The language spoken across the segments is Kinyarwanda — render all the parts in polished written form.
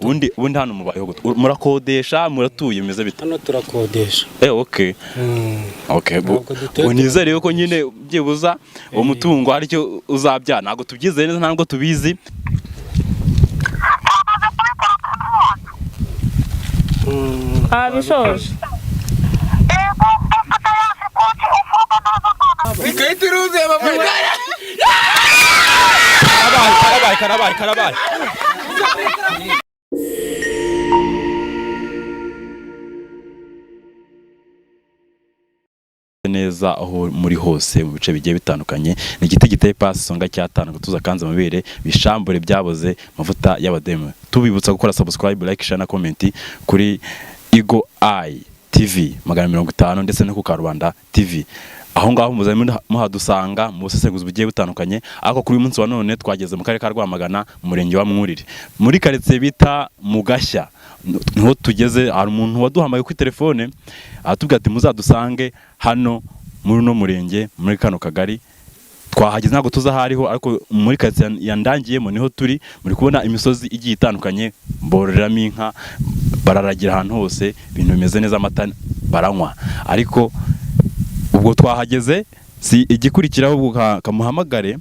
Ubundi hano mubayeho gute? Murakodesha, muratuye, bimeze bite? Hano turakodesha. Okay. Okay, Ntabwo dutuye. Ubu nizere yuko nyine byibuza uwo mutungo hari icyo uzabyara. Ntabwo tubyizeye neza, ntabwo tubizi. Twabishoje. Karabaye, karabaye, karabaye, karabaye. Neza aho muri hose mu bice bigiye bitandukanye, ni igiti giteye pasi songa cyatanu gutuza kanze amabere bishambure byaboze amavuta y'abademu. Tubibutsa gukora subscribe, like, share na comment kuri Eagle Eye TV 150 ndetse no ku Karubanda TV. Aho ngaho muza muhadusanga mu busesenguzi bugiye butandukanye. Ariko kuri uyu munsi wa none twageze mu karere ka Rwamagana, mu murenge wa Mwurire, muri karitsiye bita Mugashya niho tugeze. Hari umuntu waduhamagaye kuri telefone aratubwira ati muzadusange hano muri uno murenge, muri kano kagari. Twahageze, ntabwo tuzi aho ariho, ariko muri karitsiye yandangiyemo niho turi. Muri kubona imisozi igiye itandukanye, bororeramo inka, bararagira ahantu hose, ibintu bimeze neza, amata baranywa. Ariko ubwo twahageze, si igikurikiraho ubwo kamuhamagare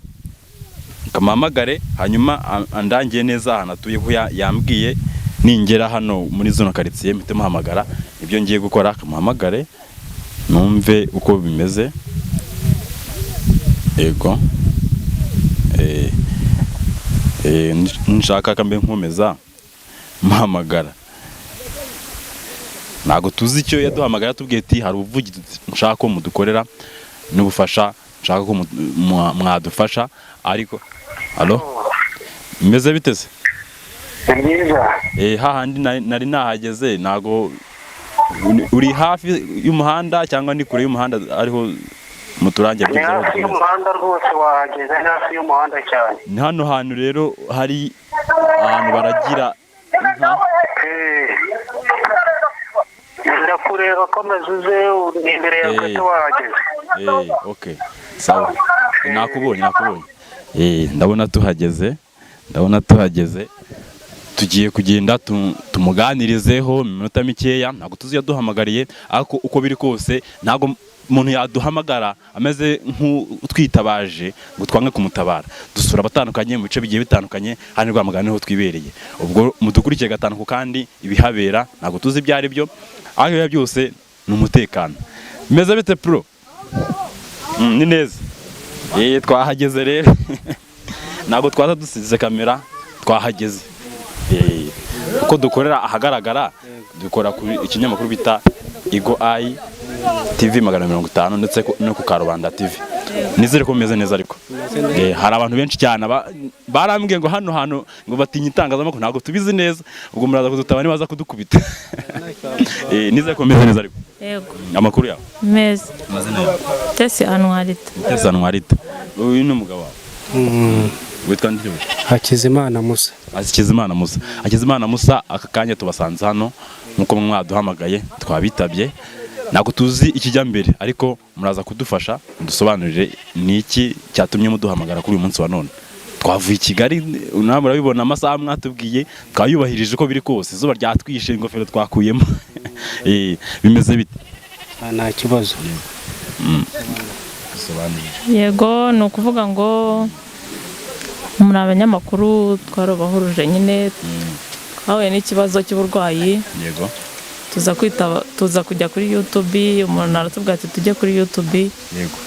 hanyuma andangiye neza ahantu atuye, ko yambwiye ningera hano muri zino karitsiye mpite muhamagara. Ibyo ngiye gukora, kamuhamagare numve uko bimeze. Yego, nshaka kambe nkomeza muhamagara. Ntabwo tuzi icyo yaduhamagara, tubwiye ati hari ubuvugizi nshaka ko mudukorera n'ubufasha nshaka ko mwadufasha. Ariko alo, bimeze bite se? Ni byiza. Hahandi nari nahageze. Ntabwo uri hafi y'umuhanda cyangwa ni kure y'umuhanda ariho muturange? Ni hafi y'umuhanda rwose, wahageze, ni hafi y'umuhanda cyane. Ni hano hantu rero hari ahantu baragira inka. Ndakureba, komeza uze, uri imbere yawe gato wahageze. Okay, sawa, nakubonye, nakubonye. Ndabona tuhageze, ndabona tuhageze. Tugiye kugenda tumuganirizeho mu minota mikeya. Ntabwo tuzi yaduhamagariye, ariko uko biri kose ntabwo umuntu yaduhamagara ameze nk'utwitabaje ngo twange kumutabara. Dusura abatandukanye mu bice bigiye bitandukanye, hano i Rwamagana niho twibereye. Ubwo mudukurikiye gatanu ku kandi ibihabera ntabwo tuzi ibyo ari byo, ariko ibyo byose ni umutekano. Bimeze bite pro? Ni neza. Twahageze rero, ntabwo twaza dusize kamera, twahageze. Kuko dukorera ahagaragara, dukora ku ikinyamakuru bita Eagle Eye TV 150 ndetse no ku Karubanda TV. Nizere ko mumeze neza. Ariko hari abantu benshi cyane barambwiye ngo hano hantu ngo batinya itangazamakuru, ntabwo tubizi neza. Ubwo muraza kudutaba nibaza kudukubita. Nizere ko mumeze neza ariko. Yego. Amakuru yawe? Meza. Amazina yawe? Tesi Anuwarita. Tesa Ntwarita. Uyu ni umugabo wawe witwa nde? Hakizimana Musa. Hakizimana Musa. Hakizimana Musa, aka kanya tubasanze hano nkuko mwaduhamagaye twabitabye. Ntabwo tuzi ikijya mbere, ariko muraza kudufasha mudusobanurire ni iki cyatumye muduhamagara kuri uyu munsi wa none. Twavuye i Kigali, nawe murabibona, amasaha mwatubwiye twayubahirije uko biri kose. Izuba ryatwishe, ingofero twakuyemo. Bimeze bite? Nta kibazo. Dusobanurire. Yego, ni ukuvuga ngo muri abanyamakuru twarabahuruje nyine, twahuye n'ikibazo cy'uburwayi. Yego. Tuza kwitaba, tuza kujya kuri YouTube, umuntu aratubwira ati tujye kuri YouTube Yego.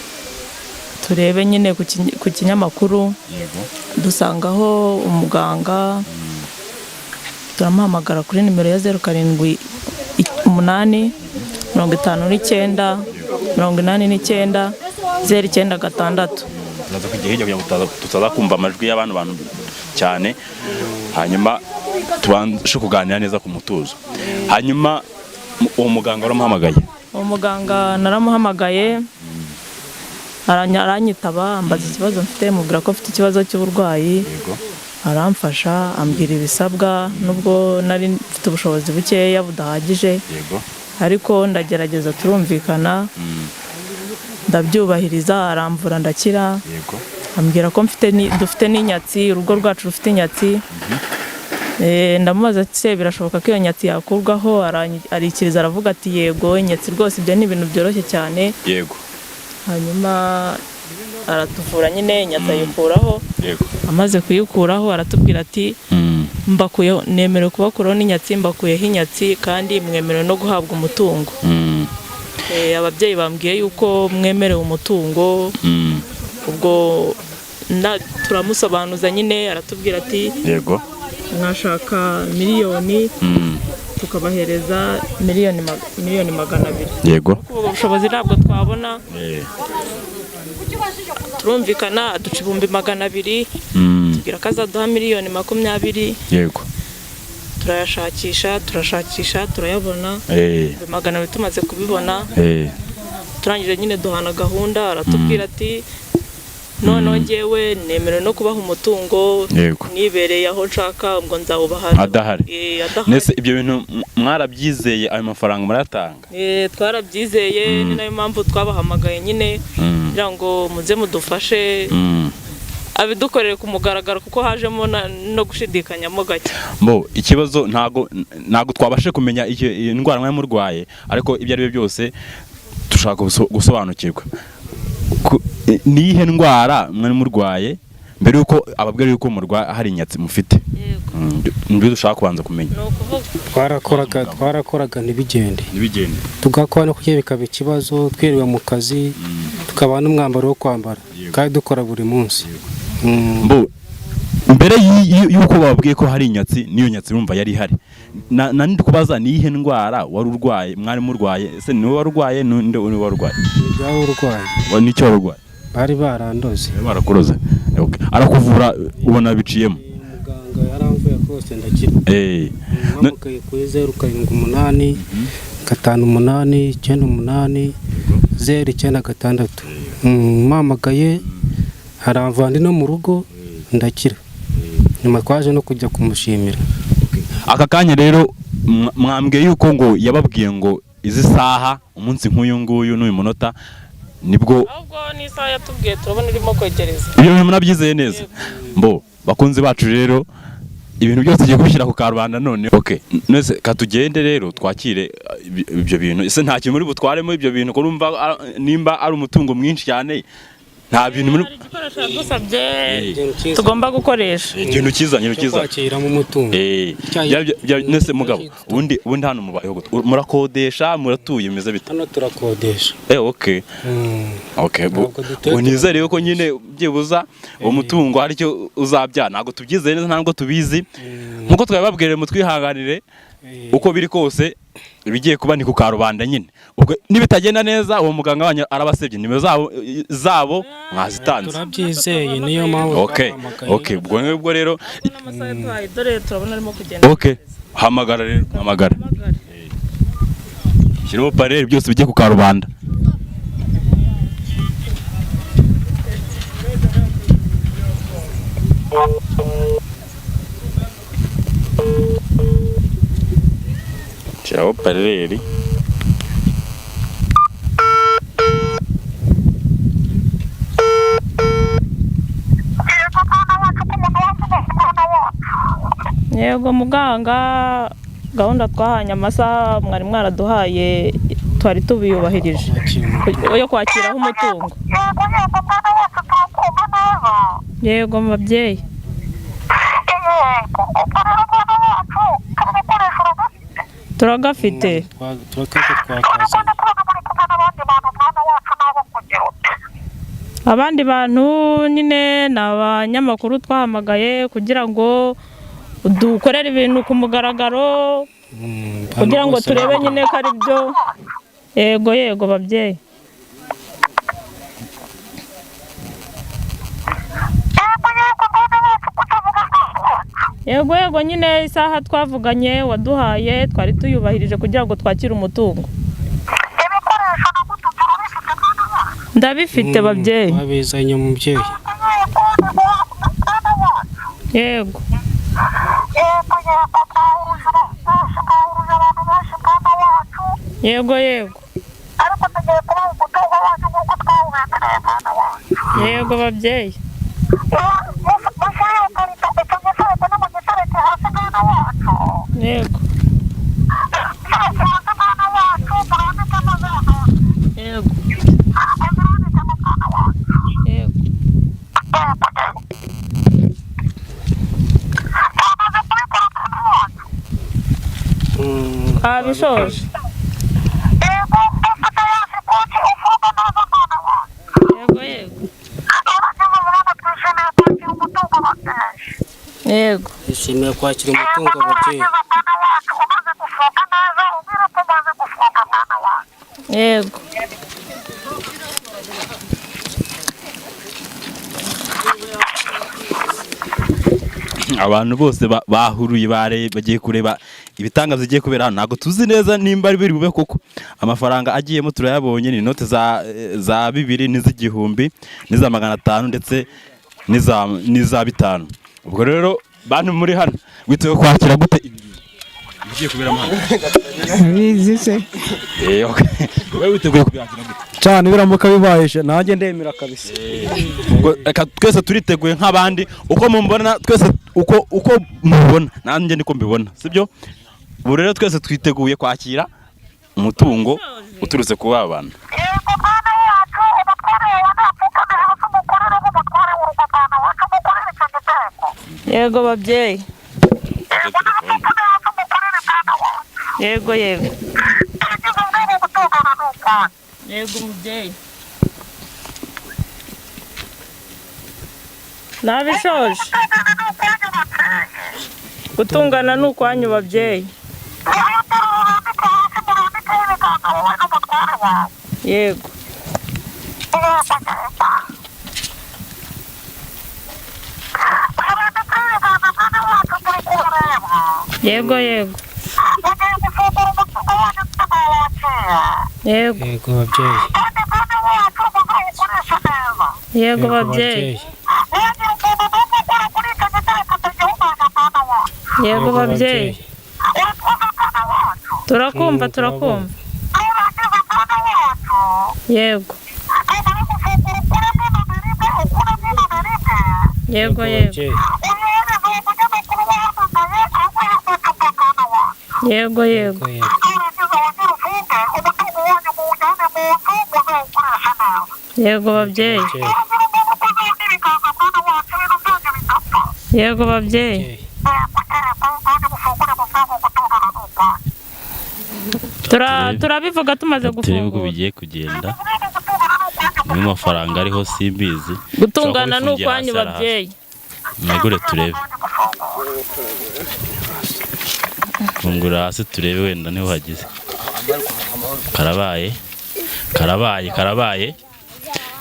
turebe nyine ku kinyamakuru. Yego. Dusangaho umuganga, turamuhamagara kuri nimero ya 07 8 59 89 096. Turaza kujya hirya kugira ngo tutaza kumva amajwi y'abantu bantu cyane, hanyuma tubashe kuganira neza ku mutuzo. Hanyuma uwo muganga waramuhamagaye? Uwo muganga naramuhamagaye, aranyitaba, ambaza ikibazo mfite, mubwira ko mfite ikibazo cy'uburwayi. Yego. Aramfasha, ambwira ibisabwa, nubwo nari mfite ubushobozi bukeya budahagije. Yego. Ariko ndagerageza, turumvikana, ndabyubahiriza, aramvura ndakira. Yego. Ambwira ko dufite n'inyatsi, urugo rwacu rufite inyatsi. Ndamubaza ati se birashoboka ko iyo nyatsi yakurwaho? Arikiriza aravuga ati yego, inyatsi rwose ibyo ni ibintu byoroshye cyane. Hanyuma aratuvura nyine, inyatsi ayikuraho. Amaze kuyikuraho aratubwira ati mbakuyeho, nemerewe kubakuraho n'inyatsi, mbakuyeho inyatsi kandi mwemerewe no guhabwa umutungo. Ababyeyi bambwiye yuko mwemerewe umutungo. Ubwo turamusobanuza nyine, aratubwira ati mwashaka miliyoni tukabahereza miliyoni 200. Ubwo bushobozi ntabwo twabona. Turumvikana, aduca 200,000, tubwira ko azaduha miliyoni 20. Turayashakisha, turashakisha, turayabona. 200,000 tumaze kubibona, turangije nyine duhana gahunda, aratubwira ati noneho njyewe nemerewe no kubaha umutungo nibereye aho nshaka, ngo nzawubaha Adahari. Adahari. Nese ibyo bintu mwarabyizeye, ayo mafaranga murayatanga? Twarabyizeye, ni nayo mpamvu twabahamagaye nyine kugira ngo muze mudufashe abidukorere ku mugaragaro, kuko hajemo no gushidikanyamo gake. Bo ikibazo ntago twabashe kumenya iyo ndwara mwari murwaye, ariko ibyo ari byo byose dushaka gusobanukirwa ni iyihe ndwara mwari murwaye mbere yuko ababwira yuko murwaye hari inyatsi mufite. Nibyo dushaka kubanza kumenya. Ni ukuvuga Twarakoraga ntibigende, ntibigende, tugakora no kurya bikaba ikibazo, twiriwe mu kazi tukabona n'umwambaro wo kwambara kandi dukora buri munsi. Mbo mbere yuko bababwiye ko hari inyatsi, n'iyo nyatsi urumva yari ihari. Na ndi kubaza ni iyihe ndwara wari urwaye, mwari murwaye? Ese niwe wari urwaye, ninde wari urwaye? Byaba urwaye. Nicyo wari urwaye? Bari barandoze. Bari barakuroze. Okay. Arakuvura ubona biciyemo? Muganga yaramvuye rwose ndakira. Mpamagaye kuri 078 58 98 096. Mpamagaye haramvura, ndi no mu rugo ndakira. Nyuma twaje no kujya kumushimira. Aka kanya rero mwambwiye yuko ngo yababwiye ngo izi saha, umunsi nk'uyu nguyu n'uyu munota nibwo. Ahubwo n'isaha yatubwiye turabona irimo kwegereza. Ibyo bintu murabyizeye neza? Mbo bakunzi bacu rero, ibintu byose tugiye kubishyira ku karubanda none. Okay, nese katugende rero twakire ibyo bintu. Ese nta kintu muri butwaremo ibyo bintu, ko urumva nimba ari umutungo mwinshi cyane, nta bintu muri Hari igikoresho yadusabye tugomba gukoresha. Ikintu cyiza, ikintu cyo cyiza kwakiramo umutungo. Nese mugabo, ubundi hano mubayeho gute? Murakodesha, muratuye, bimeze bite? Hano turakodesha. Okay. Okay, Ntabwo dutuye. Ubu nizere yuko nyine byibuza uwo mutungo hari icyo uzabyara. Ntabwo tubyizeye neza, ntabwo tubizi. Nkuko twabibabwiriye, mutwihanganire, uko biri kose ibigiye kuba ni ku karubanda nyine. Ubwo nibitagenda neza, uwo muganga wanyu arabasebye, nimero zabo mwazitanze. Turabyizeye, niyo mpamvu twabahamagaye. Okay, ubwo ngubwo rero N'amasaha yaduhaye dore turabona arimo kugenda. Okay, hamagara rero, hamagara. Shyiraho parere, byose bijye ku karubanda. Shyiraho parereri. Yego mwana wacu, ko umuntu wavuga mwana wacu. Yego muganga, gahunda twahanye, amasaha mwari mwaraduhaye twari tubiyubahirije yo kwakiraho umutungo. Yego yego mwana wacu, turakumva neza. Yego mubyeyi. Yego, ubwo rero mwana wacu, kano gakoresho uragafite? Turagafite. Turakeke None twakazanye. kubona muri kumwe n'abandi bantu mwana wacu, nabo kugira ute? Abandi bantu nyine ni abanyamakuru twahamagaye kugira ngo dukorere ibintu ku mugaragaro, kugira ngo turebe nyine ko ari byo. Yego yego babyeyi. Yego yego mwana wacu, kutavuga mwana wacu. Yego yego nyine, isaha twavuganye waduhaye twari tuyubahirije kugira ngo twakire umutungo. Ibikoresho nabwo turabifite mwana wacu? Ndabifite babyeyi. Wabizanye mubyeyi. Yego mwana wacu. Yego. Yego yego, twahuruje abantu benshi, twahuruje abantu benshi mwana wacu. Yego yego. Ariko tugiye kubaha umutungo wacu nk'uko twawubemereye mwana wacu. Yego babyeyi. Mushyire iyo karito, icyo gifuniko nimugitereke hasi mwana wacu. Yego. Mwana wacu, murambikemo za ntoki. Yego. Murambikemo, mwana wacu. Yego. Twamaze kubikora, mwana wacu. Twabishoje. Yego, ufite yose ikoki, ufunge neza, mwana wacu. Yego, yego. Abagize umwanya, twishimiye kwakira umutungo bateje. Yego. Twishimiye kwakira umutungo, ababyeyi. Nurangiza, mwana wacu, umaze gufunga neza, ubwire ko umaze gufunga, mwana wacu. Yego. Abantu bose bahuruye bagiye kureba ibitangaza bigiye kubera hano. Ntabwo tuzi neza nimba ari biri bube koko. Amafaranga agiyemo turayabonye, ni inote za 2000 n'iz'igihumbi n'iza 500 ndetse n'iza 50. Ubwo rero bantu muri hano, witeguye kwakira gute ibi bigiye kubera hano? Bizi se. Okay. Wowe witeguye kubyakira gute? Cyane, biramuka bibaye nanjye ndemera kabisa. Ubwo reka twese turiteguye nk'abandi, uko mumbona twese, uko mubibona nanjye niko mbibona, sibyo? Ubu rero twese twiteguye kwakira umutungo uturutse ku ba bantu. Yego, mwana wacu, umutware wawe napfukame hasi, umukorere nk'umutware w'urugo, mwana wacu, umukorere icyo giteko. Yego, babyeyi. Yego, napfukame hasi, umukorere, mwana wacu. Yego, yego. Tugize ubwenge, gutungana ni ukwanyu. Yego, umubyeyi. Nabishoje. Gutungana ni ukwanyu, babyeyi. Gutungana ni ukwanyu, babyeyi. Mwihutire, murambike hasi, murambikeho ibiganza, wowe n'umutware wawe. Yego. Yego, yego. Murambikeho ibiganza, mwana wacu, muri kureba. Yego, yego. Mugiye gufungura umutungo wanyu twawakira. Yego. Yego, babyeyi. Kandi mwana wacu, muzawukoresha neza. Yego, babyeyi. Ntihagire umuntu n'umwe ukora kuri icyo gitereko tugihumanya, mwana wacu. Yego, babyeyi. Uratwumva, mwana wacu? Turakumva, turakumva. Nurangiza, mwana wacu, Yego. numara gufungura ukuremo inoni rimwe, ukuremo inoni rimwe, Yego, yego. Babyeyi. uyohereze uwo munyamakuru wahamagaye aguhe amacupa, mwana wacu. Yego, yego. Yego, yego. Nurangiza wongere ufunge umutungo wanyu, muwujyane mu nzu, muzawukoresha neza. Yego, babyeyi. Babyeyi. Ntihagire umuntu ukozeho n'ibiganza, mwana wacu, ibintu byanyu bidapfa. Yego, babyeyi. Babyeyi. Yego, yego, kandi mufungure musange, gutungana ni ukwanyu. Turabivuga tumaze Turebe uko gufungura. bigiye kugenda. Niba amafaranga ariho simbizi. Gutungana Ushobora ni kuba bifungiye ukwanyu, hasi, arahari. babyeyi. Mwegure turebe. Fungura hasi turebe, wenda niho hagize. Karabaye, karabaye, karabaye!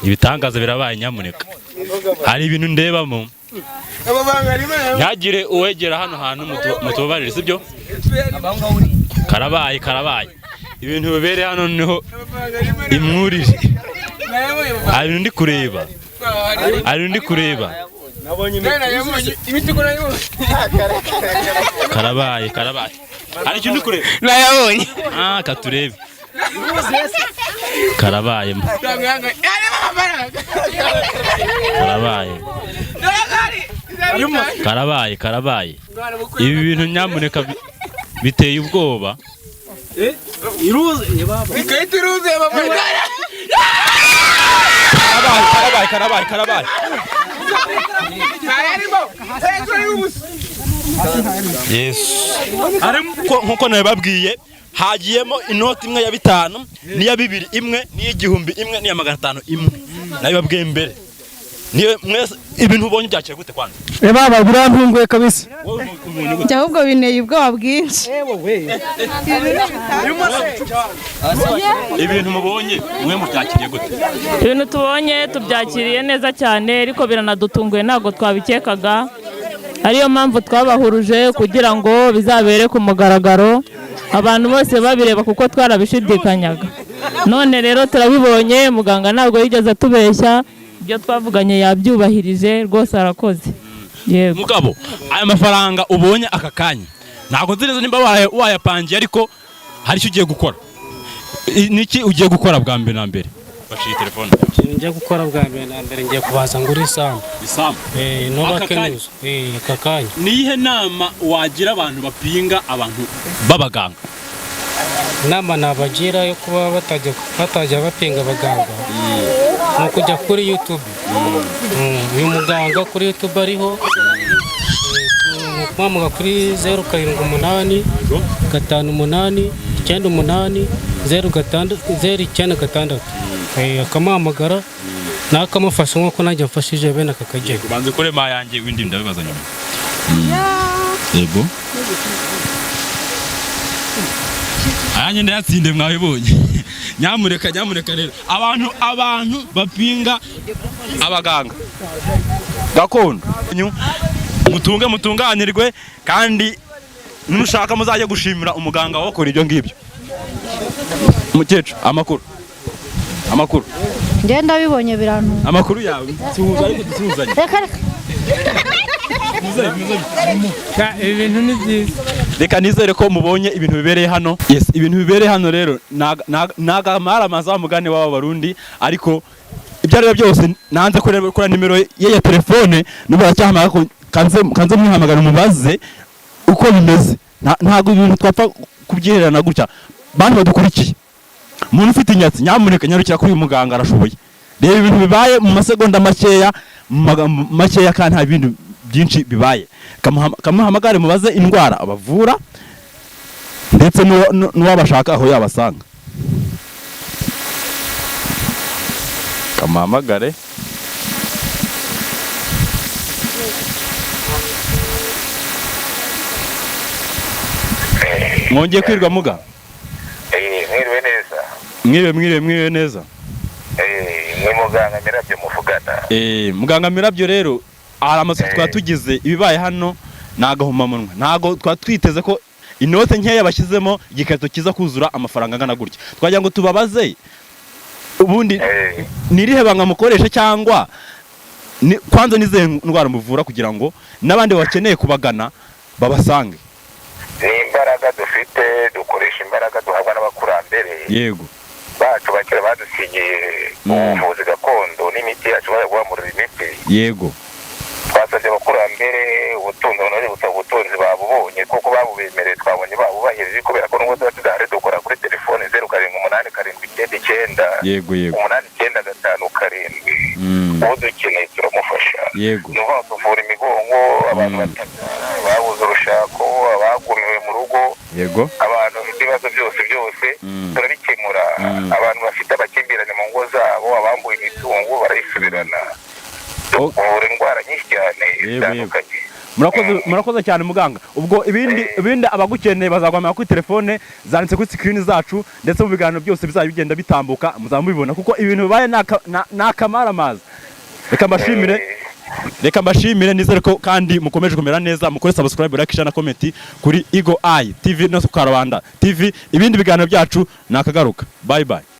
Ibitangaza birabaye! Nyamuneka, hari ibintu ndebamo. Ntihagire uwegera hano hantu, mutubabarire, sibyo? Karabaye, karabaye! Ibintu bibereye hano niho imwurire. Hari ibintu ndi kureba, hari ibintu ndi kureba. Karabaye, karabaye! Hari ikintu ndi kureba. Nayabonye. Ah, katurebe. Karabaye, karabaye, karabaye, karabaye! Ibi bintu nyamuneka biteye ubwoba. Ikarita iruzuye amafaranga. Karabaye, karabaye, karabaye, karabaye! Ntayarimo, hejuru y'ubusa. Yesu! Ariko nkuko nabibabwiye, hagiyemo inoti imwe ya 50 n'iya 2000 imwe n'iy'igihumbi imwe n'iya 500 imwe. Nabibabwiye mbere. Niyo mwese, ibintu ubonye byakira gute kwanza? Baba, birantunguye kabisa. Wowe ubonye gute? Ahubwo binteye ubwoba bwinshi. Ibintu mubonye mwe mubyakiriye gute? Ibintu tubonye tubyakiriye neza cyane, ariko biranadutunguye, ntabwo twabikekaga. Ariyo mpamvu twabahuruje kugira ngo bizabere ku mugaragaro, abantu bose babireba, kuko twarabishidikanyaga. None rero turabibonye, muganga ntabwo yigeze atubeshya, ibyo twavuganye yabyubahirije rwose, arakoze. Yego. Mugabo, aya mafaranga ubonye aka kanya, ntabwo nzi neza nimba wayapangiye, ariko hari icyo ugiye gukora. Niki ugiye gukora bwa mbere na mbere? Fashe iyi telefone. Ikintu njya gukora bwa mbere na mbere, ngiye kubaza ngura isambu. Isambu? Nubake Aka kanya? n'inzu. Aka kanya. Ni iyihe nama wagira abantu bapinga abantu b'abaganga? Inama nabagira yo kuba batajya bapinga abaganga ni ukujya kuri YouTube. Uyu muganga kuri YouTube ariho. Ni ukumuhamagara kuri 0785 89 06 096. Akamuhamagara nawe akamufasha nk'uko nanjye mfashije bene aka kageni. Ubanze ukore ma yanjye, ibindi ndabibaza nyuma. Yego, ayanjye ndayatsinde, mwabibonye. Nyamureka, nyamureka rero abantu bapinga abaganga gakondo, mutunge mutunganirwe, kandi nushaka muzajye gushimira umuganga wakora ibyo ngibyo. Mukecuru, amakuru, amakuru? Ngenda bibonye birantunga. Amakuru yawe? Suhuza ariko, dusuhuzanye. Reka reka. Ibi bintu ni byiza. Reka nizere ko mubonye ibintu bibereye hano. Yes, ibintu bibereye hano rero ni agamaramaza wa mugani w'aba Barundi. Ariko ibyo ari byo byose, nanze kureba nimero ye ya telefone n'ubu aracyahamagara ko kanze mwihamagara mubaze uko bimeze. Ntabwo ibintu twapfa kubyihererana gutya. Bantu badukurikiye, umuntu ufite inyatsi, nyamuneka nyarukira kuri uyu muganga, arashoboye. Reba ibintu bibaye mu masegonda makeya, mu magambo makeya, kandi nta bintu byinshi bibaye. Kamuhamagare mubaze indwara abavura, ndetse n'uwabashaka aho yabasanga. Kamuhamagare. Mwongeye kwirwa, muga? Mwiriwe neza. Mwiriwe, mwiriwe, mwiriwe neza. Ni muganga Mirabyo muvugana. Muganga Mirabyo rero, hari amatsiko twaba tugize. Ibibaye hano ni agahomamunwa. Ntabwo twaba twiteze ko inote nkeya bashyizemo igikarito kiza kuzura amafaranga angana gutya. Twagira ngo tubabaze ubundi ni irihe banga mukoresha, cyangwa kwanza n'izihe ndwara muvura, kugira ngo n'abandi bakeneye kubagana babasange. Ni imbaraga dufite, dukoresha imbaraga duhabwa n'abakurambere bacu bakera badusigiye ubuvuzi gakondo n'imiti yacu, guhamurira imiti. Twasabye abakurambere ubutunzi, abantu bari gusaba ubutunzi babubonye kuko babubemereye, twabonye babubahirije, kubera ko nubwo tuba tudahari dukora kuri telefoni 0787 99 yego yego 8957. Uwo dukeneye turamufasha. Ni ukuvuga ngo tuvura imigongo, abantu batabyara, babuze urushako, abagumiwe mu rugo, abantu bafite ibibazo byose byose turabikemura. Abantu bafite amakimbirane mu ngo zabo, abambuwe imitungo barayisubirana. Tuvura indwara nyinshi cyane zitandukanye. Murakoze, murakoze cyane muganga. Ubwo ibindi abagukeneye bazaguhamagara kuri telefone zanditse kuri screen zacu, ndetse mu biganiro byose bizajya bigenda bitambuka muzaba mubibona, kuko ibintu bibaye ni akamaramaza. Reka mbashimire, reka mbashimire. Nizere ko kandi mukomeje kumera neza. Mukore subscribe, like, share na comment kuri Eagle Eye TV no ku Karubanda TV. Ibindi biganiro byacu ni akagaruka. Bye bye.